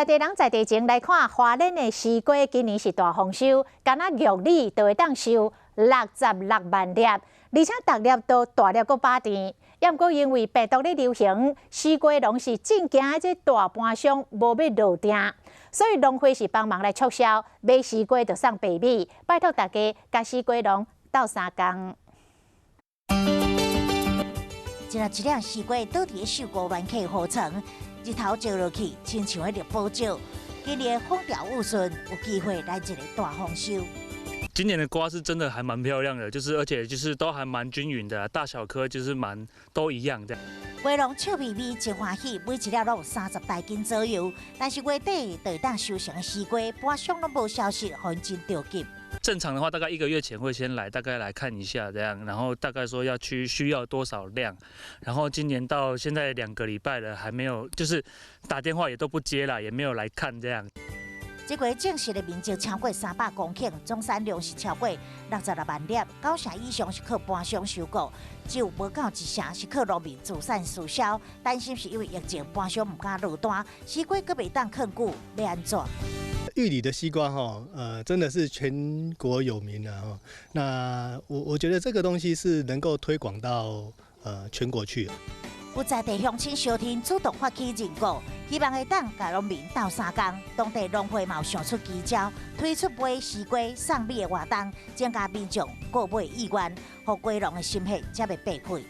在地人在地情來看，花蓮的西瓜今年是大豐收，干焦玉米就會當收66萬粒，而且逐粒都大粒閣飽甜。毋過因為病毒咧流行，西瓜農是真驚這大盤商無欲落訂，所以農會是幫忙來促銷，買西瓜就送白米，拜託大家佮西瓜農鬥相共。一粒一粒西瓜倒佇秀姑巒溪河床，日頭照落去，親像彼綠寶石。今年風調雨順，有機會來一個大豐收。今年的瓜是真的還蠻漂亮的，就是而且就是都還蠻均勻的，大小顆就是蠻都一樣的。瓜農笑眯眯真歡喜，每一粒攏有30台斤左右。但是月底就會當收成的西瓜，盤商攏無消息，予𪜶真著急。正常的話，大概一個月前會先來，大概來看一下這樣，然後大概說要去需要多少量，然後今年到現在2個禮拜了，還沒有，就是打電話也都不接了，也沒有來看這樣。這回種植的面積超過300公頃，總產量是超過66萬粒，九成以上是靠盤商收購，只有無夠一成是靠農民自產自銷。擔心是因為疫情，盤商毋敢落單，西瓜閣袂當囥久，欲按怎？玉里的西瓜哈，真的是全國有名的哈。那我覺得這個東西是能夠推廣到全國去。有在地鄉親相挺主動發起認購，希望會當共農民鬥相共。當地農會嘛有想出奇招，推出買西瓜送米的活動，增加民眾購買意願，予瓜農的心血才袂白費。